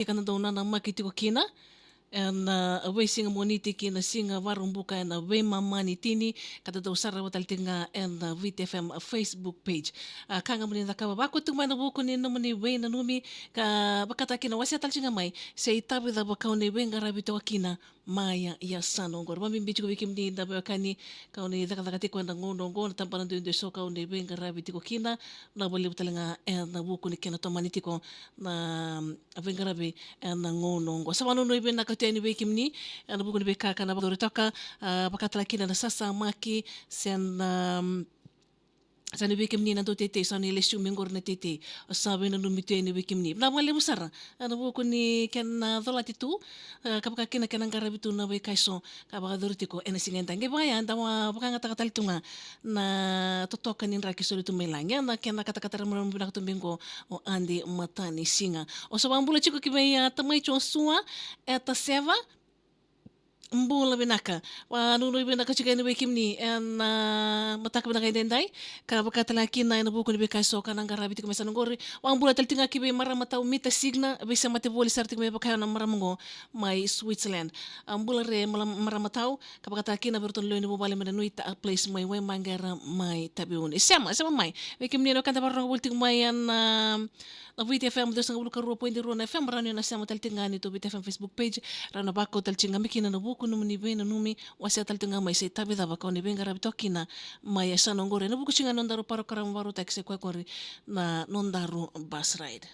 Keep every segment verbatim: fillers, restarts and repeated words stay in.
Ka da dau nanamaki tiko kina ena, a, veisiga Moniti ki na siga Vakaraubuka ena veimama ni tini, ka da dau sarava tale tiko ga ena, a, Viti F M Facebook page. A, ka ga mo ni cakava, vakuti mai na vuku ni nomuni veinanumi, ka vakataki na wasea tale tiko ga mai se itavi cava kau ni veiqaravi toka kina mai a yasana oqori. Vabibi tiko vei kemuni na veiwekani kau ni cakacaka tiko ena gauna oqo, na tabana duidui eso kau ni veiqaravi tiko kina, na vakalevu tale ga ena vuku ni kena tomani tiko na, a, veiqaravi ena gauna oqo. Sa vakanuinui vinaka tu yani vei kemuni ena vuku ni veika ka na vakayacori toka, a, vaka tale kina na sasamaki se na, a, sa ni vei kemuni na dau teitei, sa ni lesu mai qori na teitei. Sa veinanumi tu yani vei kemuni. Vinaka vakalevu sara ena vuku ni kena colati tu, a, ka vaka kina kena qaravi tu na veika eso ka vakayacori tiko ena siga edai. Qai vaya da vakayagataka tale tu ga na totoka ni draki soli tu mai lagi, a, na kena katakata ramaramu vinaka tu mai qo o Adi Matanisiga. O sa vakabula tiko ki vei, a, tamai Joshua Etaseva. Bula vinaka. Vakanuinui vinaka tiko yani vei kemuni ena, a, mataka vinaka edaidai, ka vaka tale kina ena vuku ni veika eso ka na qaravi tiko mai yasana oqori. Vakabula tale tiko ga ki vei marama tau Mita Signa, veisemati voli sara tiko mai vakayawa na marama oqo mai Switzerland. A, bula re mala-, marama tau, ka vaka tale kina vei iratou na lewe ni vuvale mai na Nuita, a, Place mai Waimaqera mai Taveuni. Sema, sema mai vei kemuni na wekada vakarorogo voli tiko mai ena, a, na Viti F M ciwasagavulu ka rua poidi rua na F M, rawa ni na sema tale tiko ga ni tou Viti F M Facebook page, rawa na vakau tale tiko ga mai kina na vuku nomuni veinanumi, wasea tale tiko ga mai se itavi cava kau ni veiqaravi toka kina mai yasana oqori ena vuku tiko ga ni nodaru parokaramu vakarautaki se koya oqori na nodaru bus ride.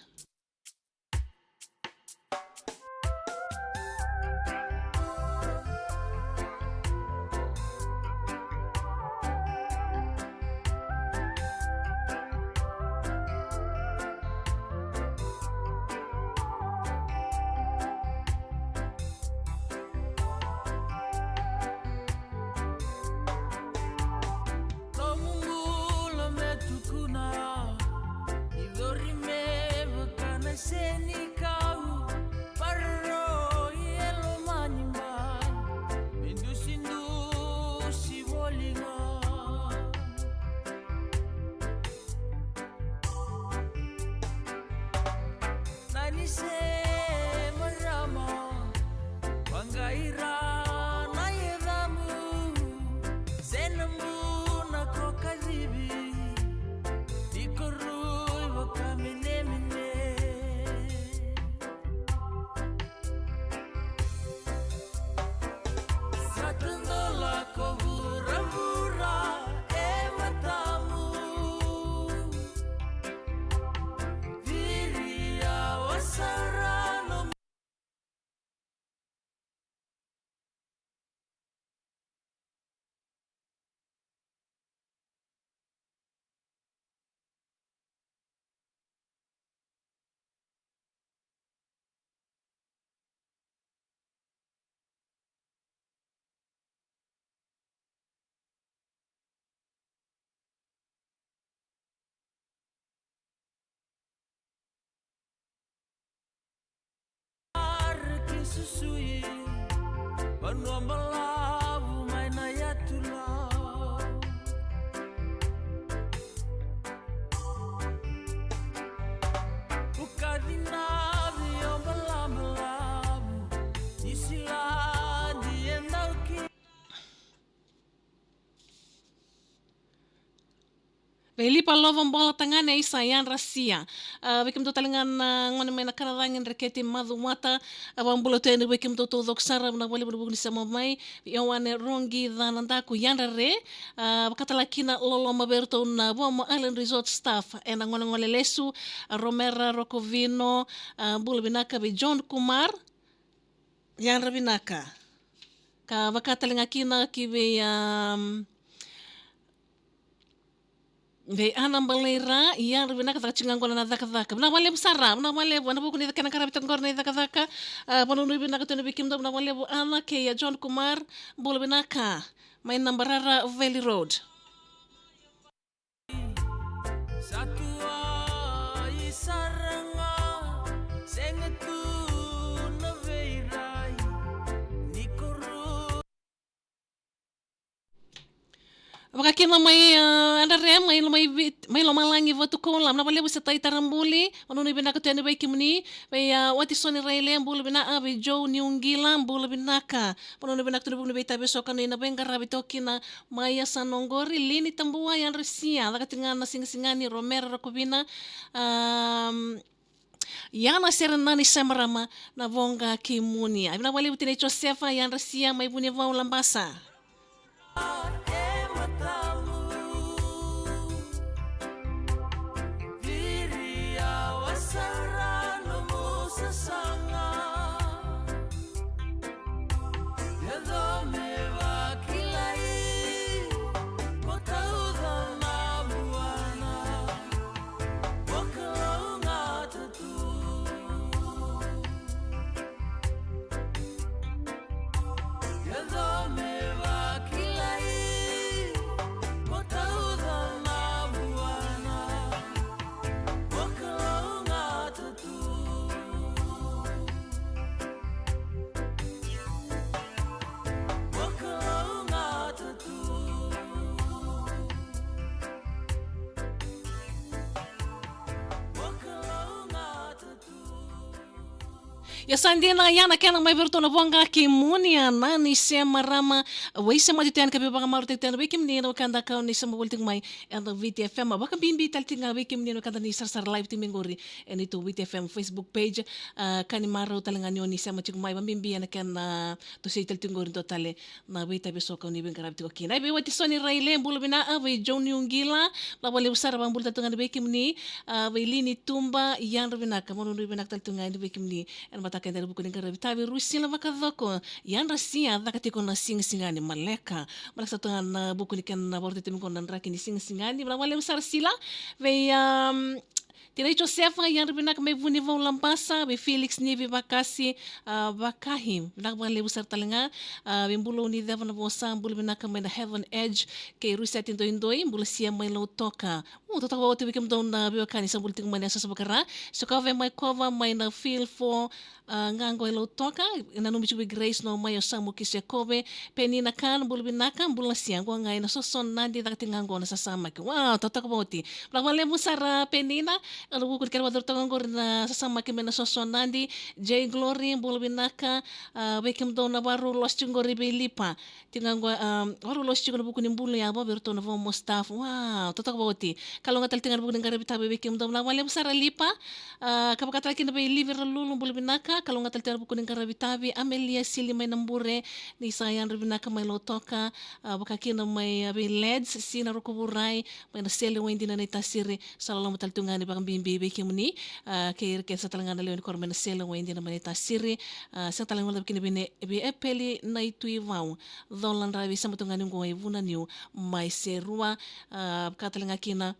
Nomu bula me tukuna, ni cori me vaka na senikau, pararoi e loma ni bai, me dusidusi voli ga. Na ni se marama, vaqai ira na yacamu, se na buna ko kacivi, ni ko rui vakamenemene. Sa tadola ko vuravura e matamu. Viri au a sara nomu. Arki susui, vanua balavu mai na yatu lau. Ukacinavi o balabalavu, ni siladi e dauki. Veilipa Lovo Bola Tagane, isa yadra sia. A, vei kemudou tale ga na gone mai na Kanacagi, Dreketi, Macuata. A, vakabula tu yani vei kemudou taucoko sara, vinaka vakalevu na vuku ni sema mai. Ioane Roqi Canadaku, yadra re. A, vakatale kina loloma vei iratou na Vuama Island Resort staff ena gonegone lesu, a, Romera Rokovino. A, bula vinaka vei John Kumar. Yadra vinaka. Ka vakatale ga kina ki vei, um, vei Ana Baleira, yadra vinaka, caka tiko ga qo na cakacaka. Vinaka vakalevu sara, vinaka vakalevu ena vuku ni kena qaravi toka qori na cakacaka. A, vakanuinui vinaka tu yani vei kemudou, vinaka vakalevu Ana kei a John Kumar, bula vinaka. Mai na Barara Valley Road. Sa tuai sara ga, sega tu na veirai, ni ko ru. Vakakina mai, ah, Adare, mai, mai, vi-, mai Lomalagi Vatukoula. Vinaka vakalevu Setai Tarabuli. Manunu vinaka tu yani vei kemuni. Vei, ah, Watisoni Raile, bula vinaka, ah, vei Joe Niugila, bula vinaka. Manunu vinaka tu na vuku ni veitavi eso ka ni na veiqaravi toka kina mai Yasana oqori, Lini Tabua, Yadra Sia, caka tiko ga na sigasigani, Romera Rakovina. Ahm, Ia na sere na ni semarama na voqa ki Munia. Vinaka vakalevu Tinai Josefa, Yadra Sia, mai Vunivau, Labasa. Ia sa dina, ia na kena mai vei iratou na voqa ki Munia na ni semarama. Veisemati tu yani ka veivakamarautaki tu yani vei kemuni na wekada ka ni sema voli tiko mai ena Viti F M. Vakabibi tale tiko ga vei kemuni na wekada ni sarasara live tiko mai qori ena neitou Viti F M Facebook page. Ah, ka ni marau tale ga ni o ni sema tiko mai, vakabibi ena kena, ah, tosei tale tiko qori dua tale na veitavi eso ka ni veiqaravi tiko kina. Vei Watisoni Raile, bula vinaka, vei Joe Niugila, vinaka vakalevu sara, vakabula tale tu ga yani vei kemuni, ah, vei Lini Tuba, Yadra vinaka, manunu vinaka tale tu ga yani vei kemuni ena mataka eda na vuku ni qaravi tavi, Rusila Vakacoko, Yadra Sia, caka tiko na sigasigani, maleka. Maleka sara tu ga na vuku ni kena vakarogoci tiko qo na draki ni sigasigani, vinaka vakalevu sara Sila, vei, ahm, Tinai Josefa, Yadra vinaka mai Vunivau, Labasa, vei Felix Nivi Vakasi, ah, Vakahi, vinaka vakalevu sara tale ga, ah, vei Bulou ni Ceva na Vosa, bula vinaka mai na Heaven Edge, kei Ruseti Doidoi, bula Sia mai Lautoka. U, totoka vakaoti vei kemudou na veiwekani sa bula tiko mai na yasayasa vakara, Sokove mai Kova, mai na Feel For, ah, ga qo e Lautoka, nanumi tiko vei Grace no mai o Samu Kisekove, Penina Khan, bula vinaka, bula Sia, qo ga ena Soso Nadi, caka tiko ga qo na sasamaki. Wow, totoka vakaoti. Vinaka vakalevu sara Penina, ena vuku ni kena vakacurutaka qori na sasamaki mai na Soso Nadi, J Glory, bula vinaka, ah, vei kemudou na vakarau losi tiko qori vei Lipa. Tiko ga qo, ah, vakarau losi tiko ena vuku ni bulu yava vei iratou na vo mo staff. Wow, totoka vakaoti. Kalougata tale tiko ga ena vuku ni qaravi tavi vei kemudou. Vinaka vakalevu sara Lipa. Ah, ka vaka tale kina vei Livi Ralulu, bula vinaka. Kalougata tale tiko ga ena vuku ni qaravi tavi. Amelia Sili mai Nabure, ni sa yadra vinaka mai Lautoka. Ah, vaka kina mai, ah, vei Leds, Sina Rokovurai, mai Nasele, Waidina, Naitasiri. Sa loloma tale tu ga yani vakabibi vei kemuni, ah, kei ira kece tale ga na lewe ni koro mai Nasele, Waidina, mai Naitasiri. Ah, sega tale ga ni guilecavi kina vei Ne-, vei Epeli Naituivau, Cola Dravi, sema tu ga yani qo e Vunaniu mai Serua. Ah, vaka tale ga kina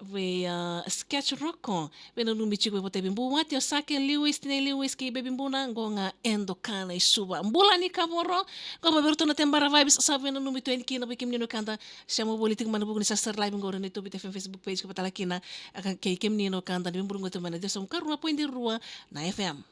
vei, ah, Sketch Roko, veinanumi tiko vei Votavei Buwati, o Sake Lewis, Tinai Lewis kei Bebi Buna, qo ga e Doka na i Suva. Bula ni Kavoro, qo mai vei iratou na Tebara Vibes, sa veinanumi tu yani kina vei kemuni na wekada, sema voli tiko mai ena vuku ni sarasara live qori ena neitou Viti F M Facebook page, ka vaka tale kina, ah, kei kemuni na wekada ni veivuruqu tu mai na ciwasagavulu ka rua poidi rua na F M.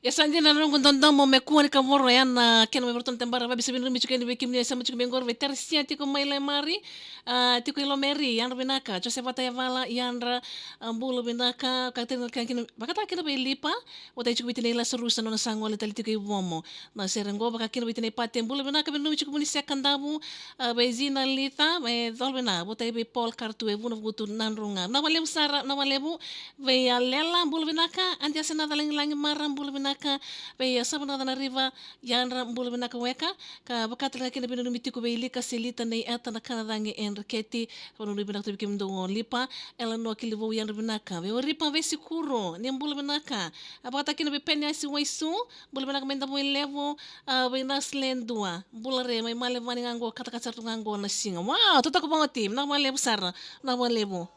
Ia sa dina na noqu dodomo me kua ni kavoro, ia na kena me varautaka na tebara vakabibi, sa vinaka tiko yani vei kemuni, e sema tiko mai qori vei Teresia tiko mai Laimari, a, tiko i Lomeri, yadra vinaka, Josevata Yavala, yadra, a, bula vinaka, ka tena ka kina, vakataka kina vei Lipa, vata tiko vei tinai Lasarusa, nona sa gole tale tiko i Vomo. Na sere qo vaka kina vei tinai Pate, bula vinaka, vinaka tiko muni Seka Davu, a, vei Zina Litha, vei Colvina, vata vei Paul Kartu, e Vuna Vutu, Nadroga. Vinaka vakalevu sara, vinaka vakalevu, vei a Lela, bula vinaka, Adi Asenatha Lagilagi Mara, bula vinaka, vei a Savanatha na Riva, yadra, bula vinaka weka, ka vaka tale ga kina veinanumi tiko vei Lika Selita nei Eta na Kanacagi Endreketi, ka veinanumi vinaka tu vei kemudou o Lipa, Elanoa Kilivou, yadra vinaka, vei Oripa Veisikuro, ni bula vinaka, a vakataka kina vei Peniasi Waisu, bula vinaka mai Davuilevu, a vei Nasle Dua, bula re mai Malevani ga qo, katakata sara tu ga qo na siga. Wow, totoka vakaoti, vinaka vakalevu sara, vinaka vakalevu.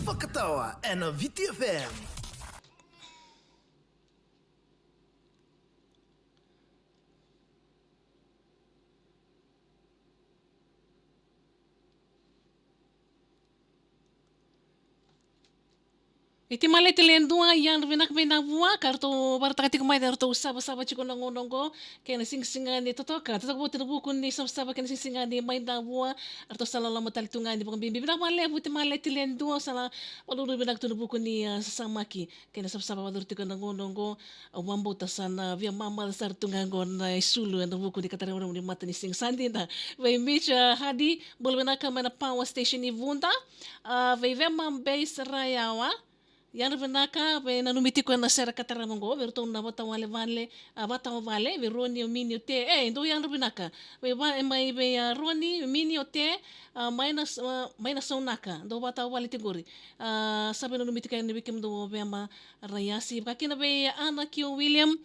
Vakatawa ena Viti F M. Iti Maleti Ledua, yadra vinaka mai Navua, ka ratou vakaraitaka tiko mai ni ratou savasava tiko na gauna oqo, kei na sigasiga ni totoka, totoka vata na vuku ni savasava kei na sigasiga ni mai Navua, ratou sa loloma tale tu ga ni vakabibi. Vinaka vakalevu Iti Maleti Ledua, sa la vanuinui vinaka tu na vuku ni, ah, sasamaki. Kei na savasava vakayacori tiko ena gauna oqo, au vakabauta sa na via mamaca sara tu ga oqo na isulu ena vuku ni ka tarai ena nomuni matanisiga. Sa dina, vei Mitch, ah, Hadi, bula vinaka mai na power station i Vuda, ah, vei Vema Base Rayawa, yadra vinaka, veinanumi tiko ena sere ka tarava oqo, vei iratou na vatawale vale, ah, vatawa vale, vei Roni, o Mini, o Te, e, dou yadra vinaka, vei va, e mai vei, ah, Roni, Mini, o Te, ah, mai na, ah, mai na Saunaka, dou vatawa vale tiko qori. Ah, sa veinanumi tiko yani vei kemudou o Vema Rayasi, vakakina vei Ana Kio William,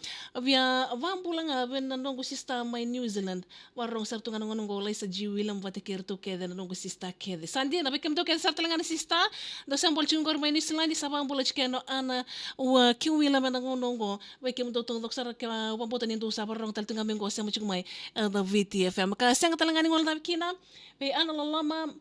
via vakabula ga vei na noqu sista mai New Zealand. Vakarorogo sara tu ga na gauna oqo o Laisa G William vata kei iratou kece na noqu sista kece. Sa dina, vei kemudou kece sara tale ga na sista, dou se bula tiko qori mai New Zealand, sa vakabula tiko yani o Ana, ah, Kio William ena gauna oqo. Vei kemudou taucoko sara, kevaka au vakabauta ni dou sa vakarorogo tale tu ga mai qo, sema tiko mai, eh, na Viti F M. Ka sega tale ga ni guilecavi kina, vei Ana Loloma,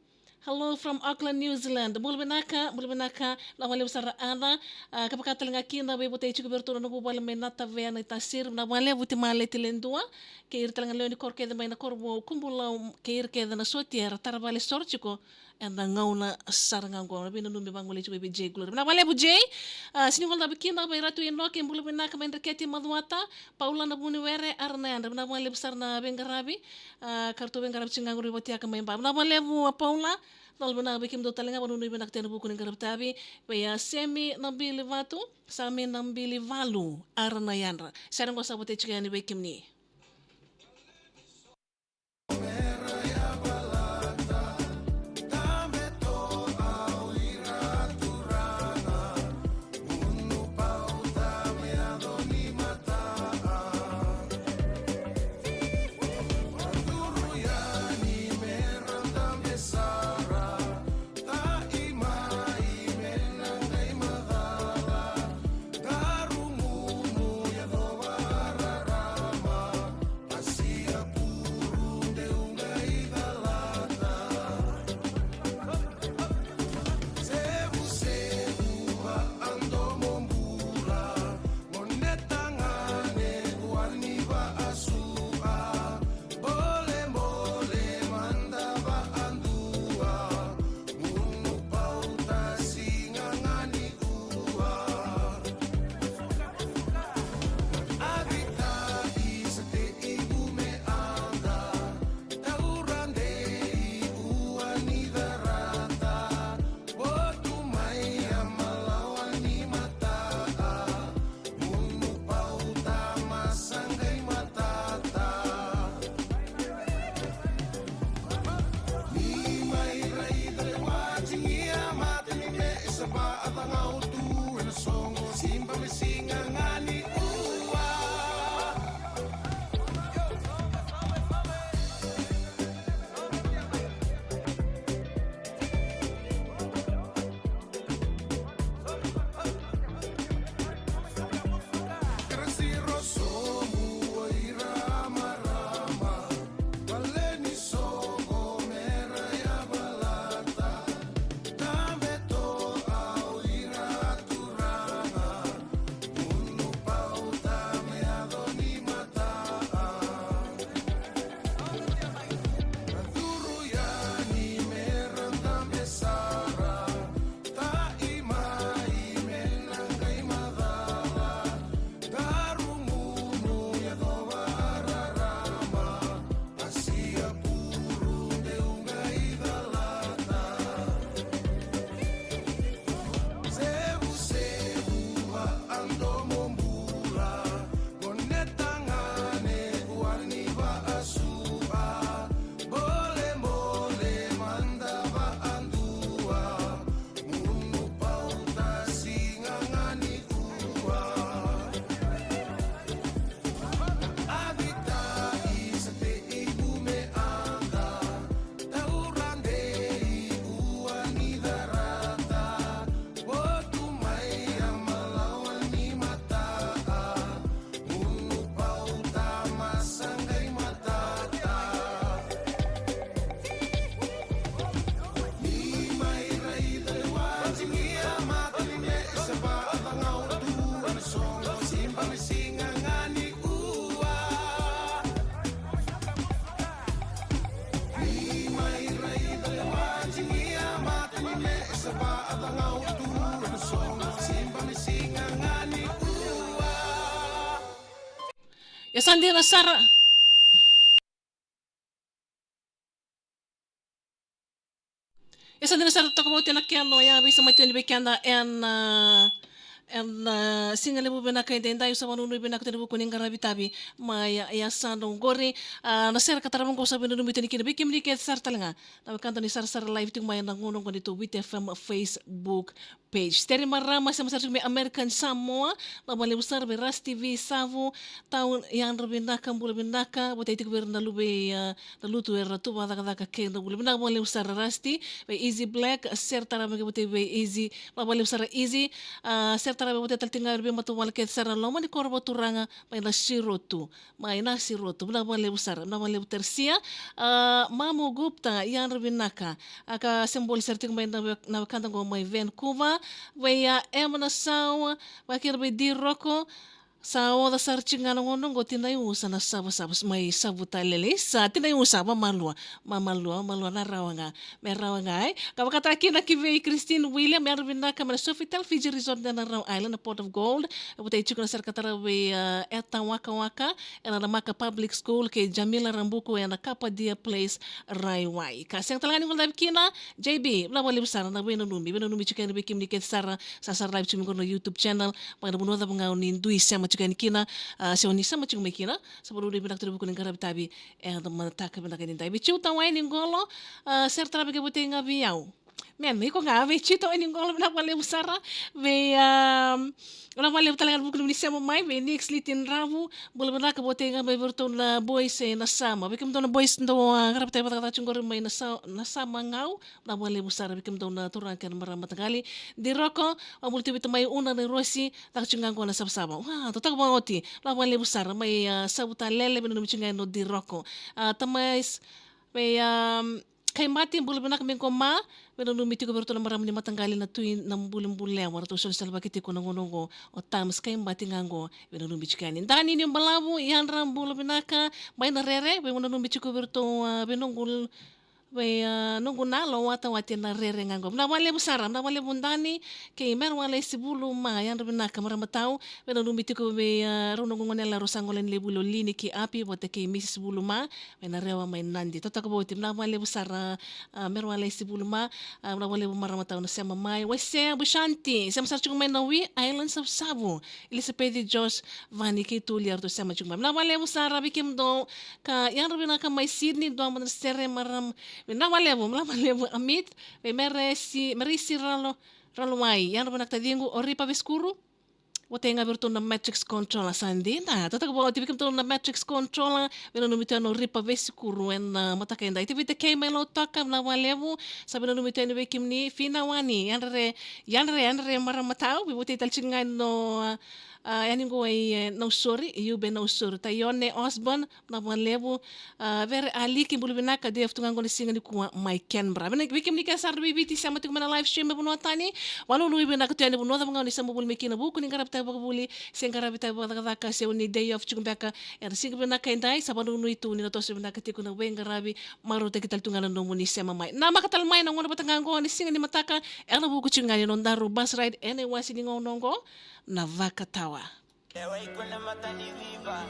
hello from Auckland, New Zealand. Bula vinaka, bula vinaka, vinaka vakalevu sara Ana. Ah, ka vaka tale ga kina, veivotai tiko vei iratou na noqu vale mai Natavea, Naitasiri, vinaka vakalevu Iti Maleti Ledua. Kei ira tale ga na lewe ni koro kece mai na koro vou, Kubulau, kei ira kece na sotia era tara vale soro tiko ena gauna sara ga oqo, na veinanumi vagolei tiko vei Jay Glory. Vinaka vakalevu Jay. Ah, sega ni guilecavi kina, vei Ratu Inoke, bula vinaka mai Dreketi, Macuata, Paula na Vuniwere, Ara na yadra, vinaka vakalevu sara na veiqaravi. Ah, ka ratou veiqaravi tiko ga qori vatiaka mai Ba. Vinaka vakalevu, ah, Paula. Dou vinaka vei kemudou tale ga, vanuinui vinaka tu ena vuku ni qaravi tavi. Vei, ah, Semi Nabilivatu, Sami Nabilivalu, Ara na yadra. Sere qo sa votai tiko yani vei kemuni. E sa dina sara. E sa dina sara, toka vauti na kena o ya veisamati yani vei keda ena, ena siga levu vinaka edaidai. Au sa vanuinui vinaka tu ena vuku ni qaravi tavi mai ya, ya sa dau qori. A, na sere ka tarava qo sa veinanumi tu yani kina vei kemuni kece sara tale ga na wekada ni sarasara live tiko mai ena gauna qo ni tou Viti F M Facebook page. Teri Marama, sema sara tiko mai American Samoa, vinaka vakalevu sara. Vei Ras T V Savu, tau yadra vinaka, bula vinaka, vata tiko vei ira na luve, a, na lutu era tu vakacakacaka kei na vula. Vinaka vakalevu sara Ras T. Vei Easy Black, sere tarava qo vata vei Easy, vinaka vakalevu sara Easy. A, sere tarava vata tale tiko ga vei matavuvale kece sara loma ni koro vakaturaga mai na Sirotu. Mai na Sirotu, vinaka vakalevu sara, vinaka vakalevu Tersia. A, Mamu Gupta, yadra vinaka. A, ka se boli sara tiko mai na we-, na wekada qo mai Vancouver. Vei, a, Emma Nasau, vaka kina vei Diroko. Sa oca sara tiko ga na gauna qo, Tinai Usa na savasava mai Savutalele. Sa Tinai Usa, vamalua, vamalua, vamalua, na rawa ga. Me rawa ga, e. Ka vakatara kina ki vei Christine William, yadra vinaka mai na Sofitel Fiji Resort ena Round Island, na Pot of Gold. E vata tiko na sere ka tarava vei, a, Eta Wakawaka ena Namaka Public School kei Jamila Rabuku ena Kapadia Place, Raiwai. Ka sega tale ga ni guilecavi kina, J B, vinaka vakalevu sara na veinanumi, veinanumi tiko yani vei kemuni kece sara sa sara live tiko mai qo na YouTube channel, mai na vanua cava ga o ni dui sema tiko yani kina, a, se o ni sema tiko mai kina, sa vanuinui vinaka tu ena vuku ni qaravi tavi ena mataka vinaka edaidai. Vei Jiu Tawai ni Qolo, a, sere tarava qo vata ga vei au. Me, me iko ga, vei Jiu Tawai ni Qolo, vinaka vakalevu sara. Vei, a, vinaka vakalevu tale ga ena vuku ni sema mai, vei Nix Litinravu, bula vinaka vata ga mai vei iratou na boys e Nasama. Vei kemudou na boys dou, a, qaravi tavi vakacakacaka tiko qori mai Nasa-, Nasama Gau, vinaka vakalevu sara. Vei kemudou na turaga kei na marama mataqali. Diroko, a, bula tu vei tamai Una na Rosi, caka tiko ga qo na savasava. Wa, totoka vakaoti, vinaka vakalevu sara mai, a, Savutalele, veinanumi tiko ga yani o Diroko. A, tamai s-, vei, a, Kaimati, bula vinaka mai qo ma, veinanumi tiko vei iratou na marama ni mataqali na Tui Nabulebulewa, ratou soli salavaki tiko na gauna qo, o Tams Kaimati ga qo, veinanumi tiko yani. Dani Niubalavu, yadra, bula vinaka, mai na Rere, veinanumi tiko vei iratou, a, vei noqu, vei, a, noqu na lowatawati na Rere ga qo. Vinaka vakalevu sara, vinaka vakalevu Dani, kei Merewalesi Vuluma, yadra vinaka marama tau, veinanumi tiko vei, a, rau noqu goneyalewa rau sa gole ni levu i Lolini kei Api, vata kei Misis Vuluma, mai na Rewa mai Nadi. Totoka vauti, vinaka vakalevu sara, a, Merewalesi Vuluma, a, vinaka vakalevu marama tau na sema mai. Waisea Bushanti, sema sara tiko mai na Wee Island Savusavu. Elisapeci Josh, Vani kei Tuli, eratou sema tiko mai. Vinaka vakalevu sara vei kemudou, ka yadra vinaka mai Sydney, dua mada na sere marama. Vinaka vakalevu, vinaka vakalevu Amit, vei Meresi, Merisi Ralo, Ralowai, yadra vinaka taciqu, o Ripa Vesikuru. Vata ga vei iratou na Matrix Controller sa dina. Totoka vakaoti vei kemudou na Matrix Controller, veinanumi tu yani o Ripa Vesikuru ena, a, mataka edai. Tevita kei mai Lautoka, vinaka vakalevu. Sa veinanumi tu yani vei kemuni, Fina Wani, yadre, yadre, yadre marama tau, veivuke tale tiko ga yani o, a, a, yani qo i, e, Nausori, Iube Nausori. Taione Osborne, vinaka vakalevu. A, Vere Aliki, bula vinaka, day off tu ga qo na siga nikua mai Canberra. Vei, vei kemuni kece sara vei Viti sema tiko mai na live stream e vanua tani, vanuinui vinaka tu yani vanua cava ga o ni sema voli mai kina, vuku ni qaravi tavi vakavuli se qaravi tavi vakacakacaka se o ni day off tiko beka ena siga vinaka edai, sa vanuinui tu ni na toso vinaka tiko na veiqaravi, marautaki tale tu ga na nomuni sema mai. Namaka tale mai na gauna vata ga qo ni siga ni mataka, ena vuku tiko ga ni nodaru bus ride ena iwase ni gauna qo, na Vakatawa. Ewa iko na mata ni river,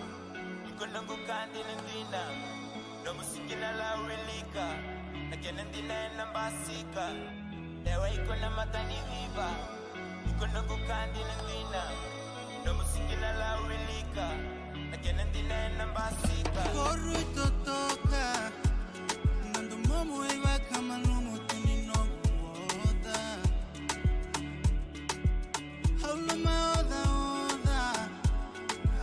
iko noqu ka dina dina. Nomu siki na la wilika, na kena dina ena basika. Ewa iko na mata ni river, iko noqu ka dina dina. Nomu siki na la wilika, na kena dina ena basika. Koru i totoka, na domomu e vakamalumu tu ni noqu oca. Au lomaocaoca,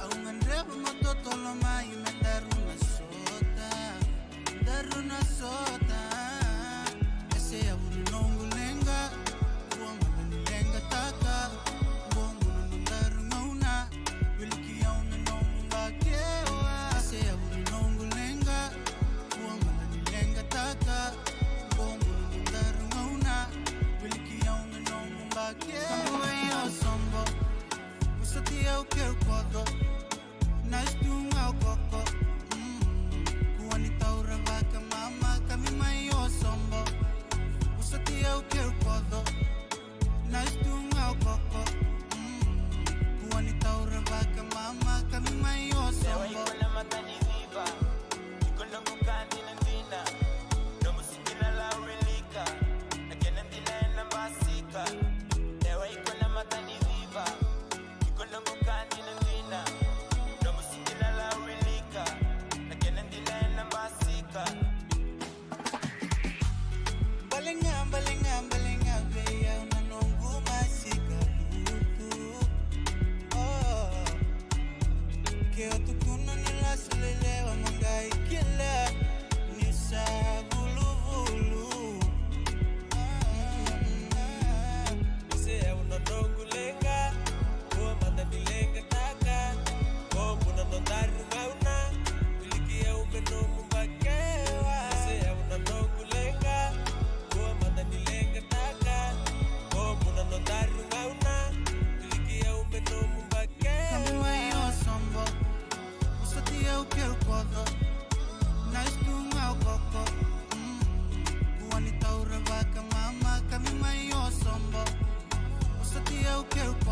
au gadreva mo totolo mai me daru na sota, daru na sota. E se yavu ni noqu leqa, rua mada ni leqataka. Bobu na nodaru gauna, wiliki au me nomu vakewa. E se yavu ni noqu leqa.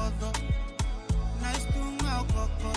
Nice tu ga o koko,